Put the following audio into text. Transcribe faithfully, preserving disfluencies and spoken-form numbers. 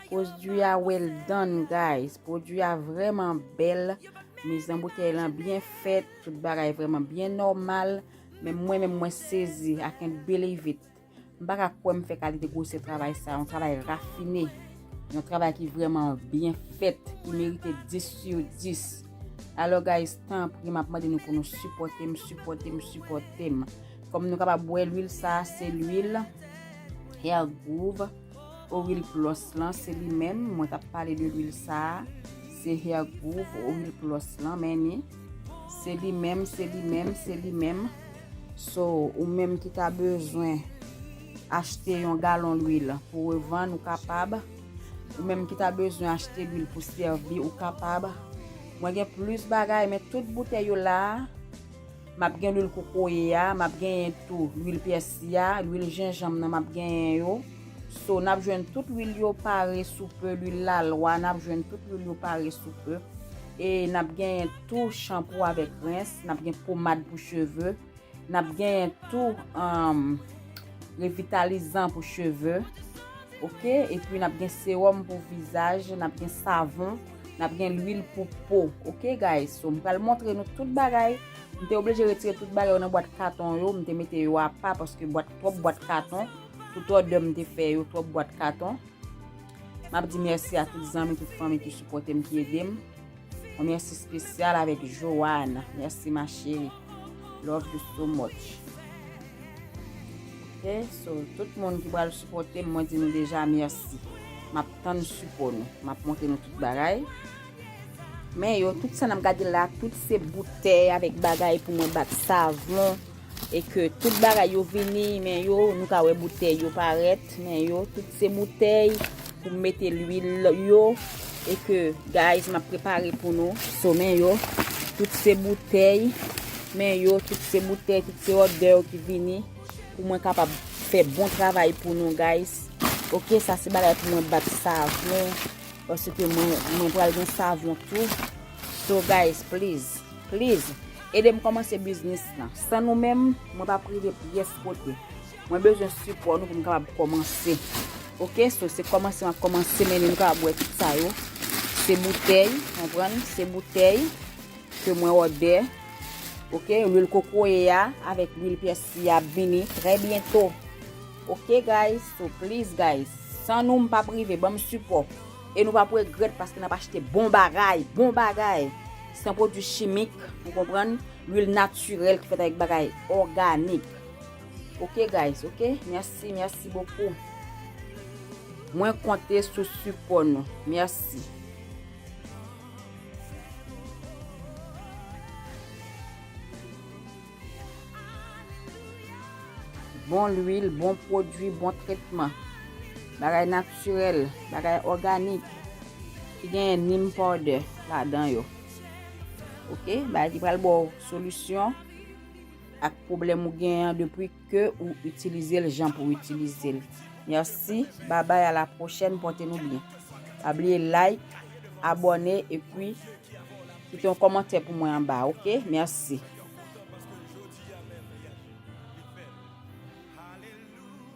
Pwodui a well done, guys. Pwodui a vrèman bèl. Miz an boutèy lan byen fèt. Tout bagay vrèman byen nòmal. Men mwen menm mwen sezi. I can't believe it. M pa ka kwè m fè kalite gwosè travay sa. Yon travay rafine. Yon travay ki vrèman byen fèt. Ki merite dis sur dis. Alò, guys, tanpri, m ap mande nou pou nou sipòte m, sipòte m, sipòte m. Kòm nou kapab wè, lwil sa, se lwil Hair Groove Oil Plus lan, se li menm. Mwen t ap pale de lwil sa a. Se Hair Groove Oil Plus lan, men ni. Se li menm, se li menm, se li menm. So, ou menm ki ta bezwen achte yon galon lwil pou revann, ou kapab. Ou menm ki ta bezwen achte lwil pou sèvi, ou kapab. Mwen gen plis bagay, men tout boutèy yo la a, m ap gen lwil kokoye a, m ap genyen tou lwil pèsi a, lwil jenjanm nan m ap genyen yo. So, n ap jwenn tout lwil yo pare sou pe, lwil lalwa, n ap jwenn tout lwil yo pare sou pe. E n ap genyen tou chanpou avèk rens, n ap gen pomad pou cheve, n ap genyen tou, um, revitalizan pou cheve. Oke, epi n ap gen sewòm pou vizaj, n ap gen savon, n ap gen lwil pou po. Oke, guys, so m pral montre nou tout bagay. M te oblije retire tout bagay yo nan bwat katon yo, m te mete yo apa paske bwat, twòp bwat katon. Tout òdè m te fè yo, twòp bwat katon. M ap di mèsi a tout zanmi, tout fanmi ki sipòte m, ki ede m. Yon mèsi espesyal avèk Joanne. Mèsi, ma chérie. Love you so much. Ok, so, tout moun ki pral sipòte m, mwen di nou deja mèsi. M ap tann sipò nou. M ap montre nou tout bagay. Men yo, tout sa n ap gade la, tout se boutèy avèk bagay pou mwen bat savon. E ke tout bagay yo vini, men yo, nou ka wè boutèy yo parèt, men yo, tout se boutèy pou m mete lwil yo, e ke, guys, m ap prepare pou nou. So, men yo, tout se boutèy, men yo, tout se boutèy, tout se òdè yo ki vini pou mwen kapab fè bon travay pou nou, guys. Ok, sa se bagay pou mwen bat savon, paske mwen, mwen pral gen savon tou. So, guys, please, please, ede m kòmanse biznis lan. San nou menm, mwen p ap rive pyès kote. Mwen bezwen sipò nou pou m kapab kòmanse. Ok, so se kòmanse m ap kòmanse, men nou kapab wè tout sa yo. Se boutèy, konprann? Se boutèy ke mwen òdè. Ok, lwil kokoye a avèk lwil pèsi a ap vini trè byento. Ok, guys, so please, guys, san nou m p ap rive, ban m sipò. E nou p ap regrèt paske n ap achte bon bagay, bon bagay. San pwodui chimik, ou konprann? Lwil natirèl ki fèt avèk bagay òganik. Ok, guys, ok? Mèsi, mèsi bokou. Mwen konte sou sipò nou. Mèsi. Bon lwil, bon pwodui, bon tretman. Bagay natirèl, bagay òganik, ki genyen neem powder ladan yo. Ok, bagay ki pral ba w solisyon ak pwoblèm ou genyen depi ke ou itilize l jan pou w itilize l. Mèsi, babay, a la pwochèn, pòte nou byen. Pa bliye like, abòne, epi kite yon kòmantè pou mwen anba, ok? Mèsi.